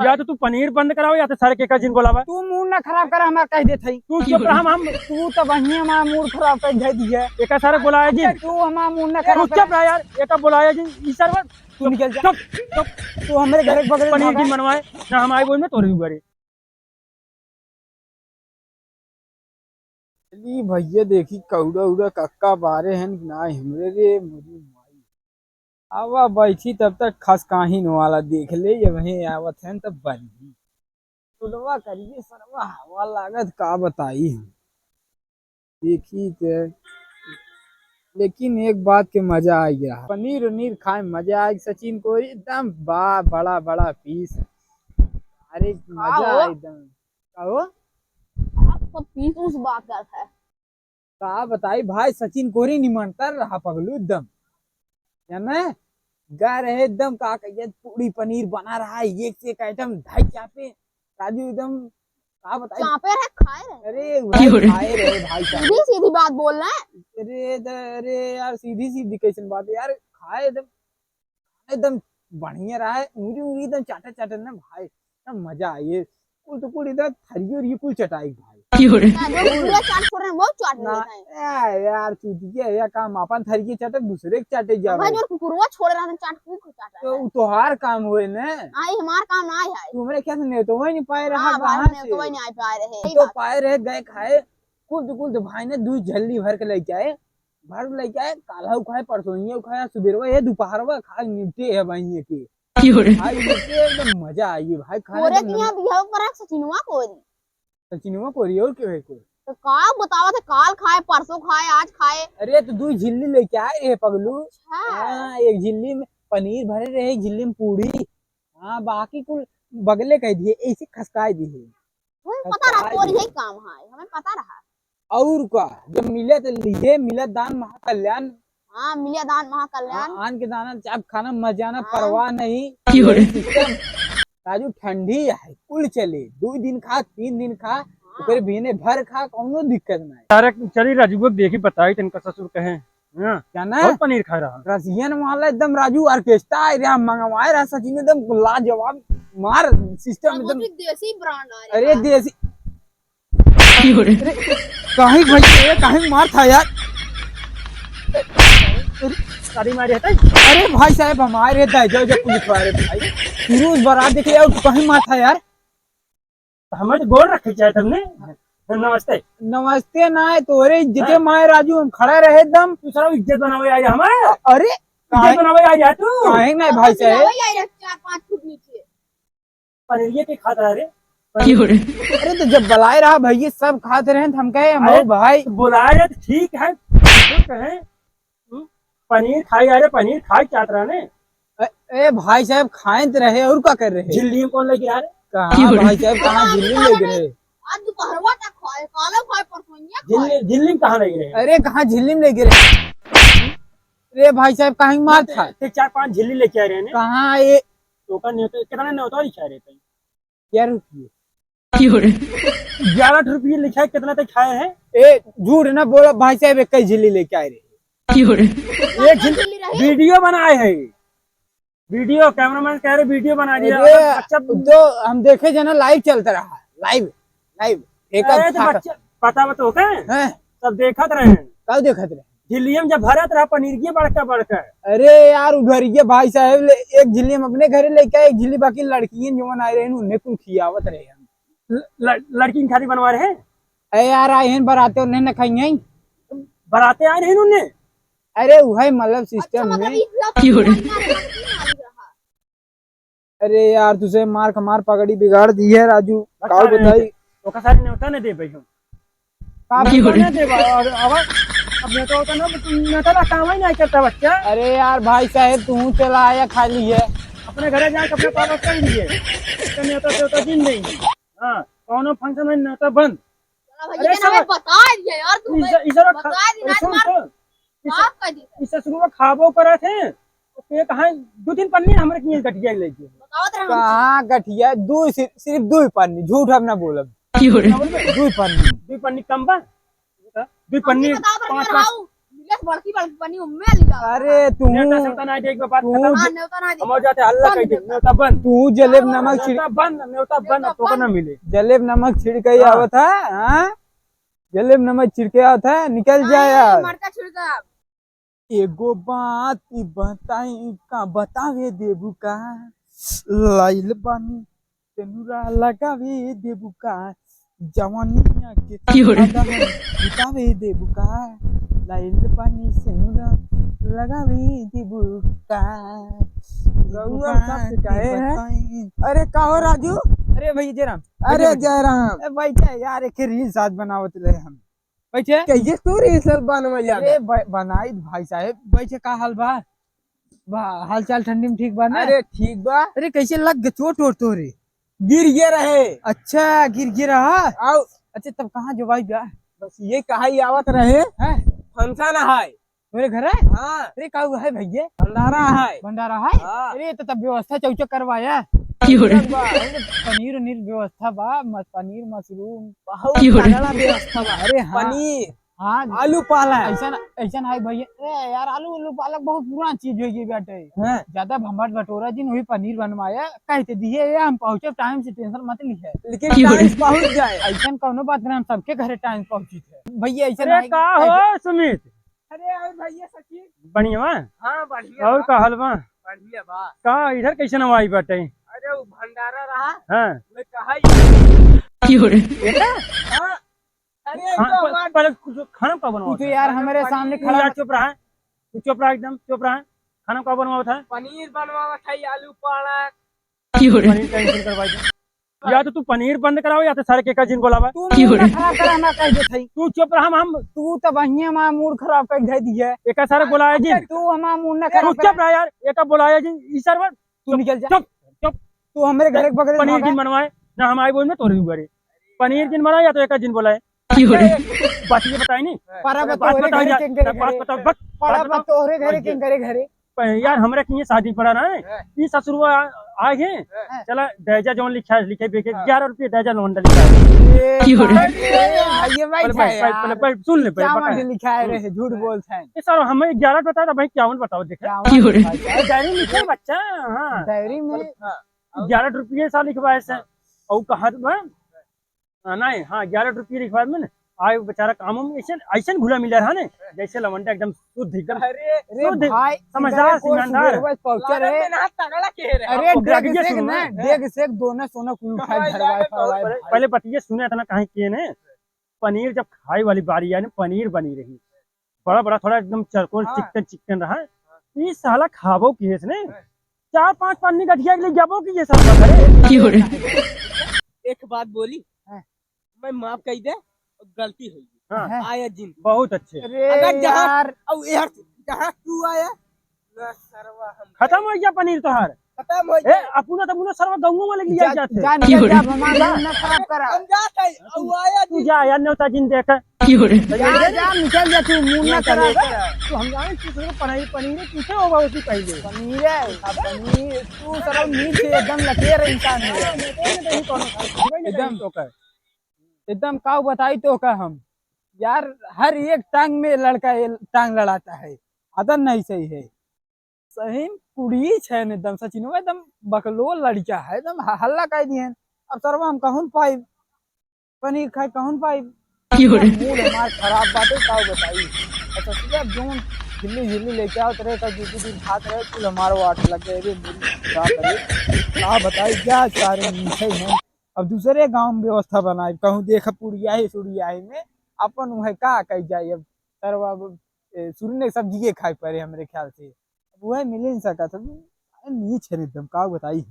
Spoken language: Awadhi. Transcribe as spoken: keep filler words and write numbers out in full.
या तो तू पनीर बंद करावा या तो सारे के का जिन बोलावा। तू मूड ना खराब करा हमार, कह देत हई। तू चुप रहा, हम, हम तू तो वहीं हमार मूड खराब कर दे दिए। एका सारे बोलाया जिन। तू हमार मूड ना तू खराब चुप रहा यार, एका बोलाया जिन। ई सरवा तू निकल जा। चुप, चुप। तू हमरे घर के बगल में पनीर ना जिन बनवाए, ना हम आए बोल में तोरे भी बड़े। चली भैया, देखी कौड़ा उड़ा कक्का बारे हन कि नाई हमरे रे मोरी माई। आवा बैठी तब तक खसकाहिन वाला देख ले, ये वहीं आवत हन तब बनी। टुलवा करिए सरवा हवा लागत का बताई हम। देखी ते, लेकिन एक बात के मजा आ गया, पनीर उनीर खाए में मजा आ गया। सचिन कोरी एकदम बा-, बड़ा बड़ा पीस, अरे का मजा हो? आ एकदम। का हो? आप सब पीस उस बात करत है। का बताई भाई, सचिन कोरी निमंत्रण रहा पगलू एकदम, जाने गा रहे एकदम, का कहिए, पूड़ी पनीर बना रहा है, एक से एक आइटम ढाई चापे। राजू एकदम, का बताई, चापे रहे, खाए रहे। अरे भाई, खाए रहे भाई साहब। सीधी सीधी बात बोल रहे हैं। अरे द-, अरे यार, सीधी सीधी कैसन बात है यार, खाए एकदम, एकदम बढ़िया रहा है, उंगली उंगली एकदम चाटे चाटे ना भाई, एकदम मजा आई है। कुल तो कुल इधर थरियो रियो कुल चटाई भाई। हाँ, जो कुकुरवा चाट छोड़ रहे हैं, वो चाट ना, लेते हैं। ए यार, चूतिया, या काम अपन थरिये चाटे, दूसरे के चाटे जा भाई, भाई। जो कुकुरवा छोड़ रहा था, चाट कुकुर चाटा तो है। उ तोहार काम होए ने। हाँ, ये हमार काम ना है। तू हमरे ख्याल से नेतवा ही नहीं पाए रहा, हाँ, भाई, कहाँ से? नेतवा ही नहीं पाए रहे। तो यही बात। पाए रहे, गए खाए, कुल तो कुल तो भाई ने दू झल्ली भर के लेके आए, भर के लेके आए, काल्हू खाए, परसोइयो खाए, सुबेरवा, ये दोपहरवा खा निपटे है भाई ये के। क्यों रे? भाई, ये के एकदम मजा आई भाई, खाने तोरे एकदम के यहाँ नम- बिहाव पर है सचिनवा कोरी। सचिनवा कोरी और के है कोई? तो का बतावा थे, काल खाए, परसों खाए, आज खाए। अरे, तो दू झिल्ली लेके आए रहे पगलू। अच्छा। हाँ, एक झिल्ली में पनीर भरे रहे, एक झिल्ली में पूड़ी। हाँ, बाकी कुल बगले कह दिए, ऐसे खसकाए दिए। हमें पता रहा, खसकाए तोर दिए। यही काम है, हमें पता रहा। और का, जब मिले तो लिए, मिले दान महाकल्याण। हाँ, मिले दान महाकल्याण। हाँ, आन के दाना चाप खाना मजा ना, हाँ। परवाह नहीं। क्यों रे? यही सिस्टम। राजू, ठंडी है, कुल चले, दो दिन खा, तीन दिन खा, हाँ। ओकरे बिहने भर खा, कौनो दिक्कत नहीं। सारे चली राजू को देखी, बताई तनका ससुर कहे। हाँ। क्या ना? बहुत पनीर खा रहा। रसियन वाला एकदम राजू ऑर्केस्ट्रा आए रहा, मंगवाए रहा सचिन एकदम लाजवाब मार सिस्टम एकदम। देसी ब्रांड आ रहा। अरे देसी। अरे, काहे भाई, ये काहे मार था यार? अरे, सारी मारे था। अरे भाई साहब, हमारे दाई जाओ, जब पुलिस वाले भाई। फिरोज बरात देखे यार, काहे मार था यार? तो हमें तो गोड़ रखे चाहे तुमने। नमस्ते। नमस्ते ना है, तोरे इज्जते हाँ। माए राजू, हम खड़ा रहे एकदम। तू सारा इज्जत बनावे आ जा हमारे। अ-, अरे, इज्जत काहे, बनावे आ जा तू। काहे ना भाई साहब? चार पाँच फुट नीचे। पनीरिये के खाता है रे। क्यों रे? अरे तो जब बुलाए रहा भैया, सब खाते रहे, तो हम कहे, हम अरे, भाई। बुलाए रहे तो ठीक है, ठीक है। हम्म? पनीर खाई, अरे पनीर खाई चाहत रहा ने। ए, ए भाई साहब, खाए तो रहे और का कर रहे? झिल्ली में कौन लेके आ रहे? कहाँ क्यों रे? भाई साहब, कहाँ झिल्ली में लेके रहे? आज दोपहरवा तक खाए, कालो खाए, परसोइया खाए। झिल्ली, झिल्ली में कहाँ लेके रहे? अरे कहाँ झिल्ली में लेके रहे? रे भाई साहब, कहाँ मार था? ते चार पांच झिल्ली लेके आ रहे ने। कहाँ ये? तो का न्योता, कितना न्योता लिखा रहे थे? ग्यारह रुपये। क्यों रे? ग्यारह रुपये लिखा है, कितना तक खाए हैं? ए, झूठ ना बोला भाई साहब, एक ही झिल्ली लेके आए रहे। क्यों रे? एक झिल्ली, वीडियो बनाए है, वीडियो, कैमरामैन कह रहे वीडियो बना दिया। अरे, अच्छा, तो हम देखे जना लाइव चलता रहा, लाइव, लाइव। एक अरे, तो बच्चा, पता बा तो का? हैं? सब देखत रहे। का देखत रहे? झिल्लियम जब भरत रहा पनीर के बड़का बड़का। अरे यार, उधर ये भाई साहब ले, एक झिल्ली हम अपने घरे लेके आए, एक झिल्ली बाकी लड़कियन जवन आए रहे, उन्हें कुल खियावत रहे हम। ल-, ल-, लड़कियन खातिर बनवा रहे? अरे यार, आए हैं बराते, उन्हें न खाएंगे। बराते आए रहे उन्हें? अरे, वही मतलब सिस्टम अच्छा, मतलब में। ई ब्लॉग क्यों रे? अरे यार, तुझे मार का मार पगड़ी बिगाड़ दी है राजू, बस काऊ सारे बताई। ओका सारे न्योता ने दे भाई हम। का क्यों रे? न्योता ने दे बा-, और अब, अब न्योता होता ना, तो न्योता ला काम ही नहीं करता बच्चा। अरे यार, भाई साहब, तू चला आया खाली है। अपने घरे जाके अपने पापा कर लिए। इसका न्योता, न्योता दिन नहीं। हाँ, कौनो फंक्शन में न्योता बंद। चला भैया, अरे, इतना सब हमें बता दिया यार, तू इस, हमें इस, बता दिया, अरे, सुन मार तो। इस, माफ कर दी। इस ससुरवा खाबो करत है, तो ये कहाँ दो तीन पन्नी हमरे किए गठिया ले गए। बतावत रहे हम। कहाँ गठिया? दो सि-, सिर्फ दो ही पन्नी, झूठ हम ना बोलब। क्यों रे? दो ही पन्नी। दो पन्नी कम बा? दो पन्नी, हमके बतावत रहे पाँच, पाँच, हाउ। एक बड़की बड़की पन्नी में लिया। अरे तू, नेवता सेवता ना देख, बात तू खत्म। हाँ, नेवता ना देख। हम जाते हल्ला बंद कर दे, नेवता। नेवता बंद। तू जलेब हाँ, नमक छिड़क, नेवता बंद, नेवता बंद, नेवता तोका ना बंद। मिले। जलेब नमक छिड़के हाँ। आवत है, हाँ? जलेब नमक छिड़के आवत है, निकल जा अरे, यार। मरचा छिड़का। एगो बात बताई का, बतावे देबू का? लाइल बानी सेनुरा लगावे देबू का? जवानिया के की हो रे? आधा हम बतावे देबू का? लाइल बानी सेनुरा लगावे देबू का? रउआ एगो सब बात सिखाए हैं। बताई। अरे का हो राजू? अरे भैया जयराम। अरे भैया जयराम। ए, बैठे यार, एक reel साथ बनावत रहे हम। बैठे। कहिए तू रे सर बनवा जाता। अरे ब-, बनाई भाई साहब, बैठे, का हाल बा? बा-, हाल चाल ठंडी में ठीक बा ना? अरे ठीक बा। अरे कैसे लग गए चोट वोट तोरे? गिर गए रहे। अच्छा, गिर गए रहा? आओ। अच्छा, तब कहाँ जो भाई बा? बस ये कहा ही आवत रहे। हैं? फंक्शन है। तोरे घर है? हाँ। अरे का हुआ है भैया? भंडारा है। भंडारा है? हाँ। अरे तो तब व्यवस्था चौचक करवाया। की हो रे? एकदम बा। अरे तो पनीर उनीर व्यवस्था बा, म-, पनीर मशरूम। बहुत की हो रे? तगड़ा व्यवस्था बा। अरे हाँ। पनीर, हाँ। आलू पालक। ऐसन, ऐसन है भैया। अरे यार, आलू, आलू पालक बहुत पुरान चीज हो गई बाटे। हाँ। ज्यादा भंबाट बटोरा जिन, वही पनीर बनवाया, कहते दिए, ये हम पहुँचे टाइम से, tension मत लिहे। लेकिन की हो रे? टाइम पहुँच जाए। ऐसन कौनो बात ना, हम सबके घरे टाइम पहुँची थे। भैया ऐसन अरे है का कि हो सुमित? अरे और भैया सचिन। बढ़िया बा? हाँ, बढ़िया और बा। का हाल बा? बढ़िया बा। का इधर कैसे नवाई बाटे? अरे वो भंडारा रहा। हाँ। मैं कहा ही की हो रे? बेटा? हाँ। अरे खान-, एकदम प-, हमार पहले कुछ खाना का बनवा तू तो था? यार हमारे सामने तू खड़ा यार मत चुप रहा। तू चुप रहा, एकदम चुप रहा। खाना का बनवा था? पनीर बनवा था, आलू पालक। की हो रे? पनीर cancel करवा दे। या तो तू पनीर बंद कराओ या तो सारे के का जिन बोलावा। तू की हो रे? मूड ना खराब करा, ना कह दे थई। तू चुप रहा, हम, हम तू तो वहिया मा मूड खराब कर दे दिए। एका सारे बोलाया जिन। तू हमारा मूड ना तू खराब चुप करा। रहा यार, एका बोलाया जिन, ई सरवा। तू निकल जा। चुप, चुप। तू हमरे घर के बगल में पनीर भागा। जिन बनवाए, ना हम आए बोल में तोरे घरे। पनीर जिन बनाए या तो एका जिन बोलाए। की हो रे? बात ये बताई नहीं। परा अरे बा बात तोहरे बताओ घरे यार, केंकरे बात घरे। बताओ, बक-, परा बात बा बताओ। तोहरे घरे भाई, केंकरे घरे। प-, यार, हमरा के ये शादी पड़ा ना है। हाँ। ई ससुरवा आ, आ गए। हाँ। चला, दहेजा जौन लिखा है, लिखे बेके हाँ। ग्यारह रुपये दहेजा लौंडा लिखा है। ए, की हो रे? बाप रे, भाई, ये भाई पहले बैठ, है पहले, यार। पहले बैठ, सुन ले, पहले क्या पता है। मांगे लिखाए हम्म। रहे, झूठ बोलत हैं। ये सर, हमें ग्यारह बताया था, भाई, इक्यावन बताओ, देखा। इक्यावन की हो रे? भाई, अरे, डायरी लिखे बच्चा, हाँ। डायरी में हाँ। ग्यारह रुपये सा लिखवाए से। हाँ। और कहा तो, हाँ? हाँ, नहीं, हाँ, ग्यारह रुपये लिखवाए में ना, आए बेचारा काम में ऐसे, ऐसे घुला मिला रहा ने, जैसे लवंडा एकदम शुद्ध, एकदम अरे, अरे शुद्ध, भाई, समझदार, इधर एक और ईमानदार। सुबह पहुंचा रहे। लवंडा ना तगड़ा के रहे। अरे, ओकरा डेग के से सुनो ना, ना। डेग से एक दोना सोना कुल उठाए, कमाई धरवाए, जाके फरवाए पहले, भाई। पहले बतिये सुने इतना काहे किए ने, पनीर जब खाए वाली बारी आए ना, पनीर बनी रही, बड़ा बड़ा थोड़ा एकदम चरकोर हाँ। चिकन चिकन रहा। हाँ। ई साला खाबो किहेस ने? हाँ। चार पांच पन्नी गठिया के ले जाबो कि ये साला घरे? की हो रे? एक बात बोली, हाँ। मैं माफ कर दे, गलती हुई। हाँ। हाँ। आया जिन। बहुत अच्छे। अरे अगर जहाँ, यार। अब यार, जहाँ तू आया, ना सरवा हम खत्म हो गया पनीर तोहार। खत्म हो ए, गया। अपना तो मुनो सरवा गंगू वाले के लिए जा, जाते। जा, निकल जा, भगवान, मूड ना खराब करा। हम जाते हैं, अब आया तू जी। जा यार, नेवता जिन देख। की हो रे? जा, जा, निकल जा तू, मूड ना खराब करा। तू हम जाने तू सरवा पनीर, पनीर पीछे होगा उसी पहले। पनीर है, पनीर, तू सरवा नीचे एकदम लटेर इंसान है। एकदम, एकदम का बताई तोका हम। यार, हर एक टांग में लड़का ये टांग लड़ाता है, आदत नहीं सही है। सही में कुड़ी छे न एकदम, सचिनवा एकदम बकलोल लड़का है, एकदम ह-, हल्ला कर दिए। अब सरवा हम कहूँ पाई, पनीर खाए कहूँ पाई। की हो रे? मूड हमार खराब बाटे, का बताई। अच्छा, सीधा जोन झिल्ली झिल्ली लेके आओ, तेरे का दू दू दिन खात रहे, कुल हमारो वाट लग गए रे, मूड खराब करे। का बताई, क्या सारे मीठे हैं। अब दूसरे गाँव में व्यवस्था बनाए, कहूँ देख पुड़िया ही सुड़िया ही में अपन उहे का कही जाए। अब सरवा, ए, सुरने सब्जिए खाए पड़े हमरे ख्याल से। अब उहे मिल ही नहीं सकत। अब नीच है एकदम, का बताई।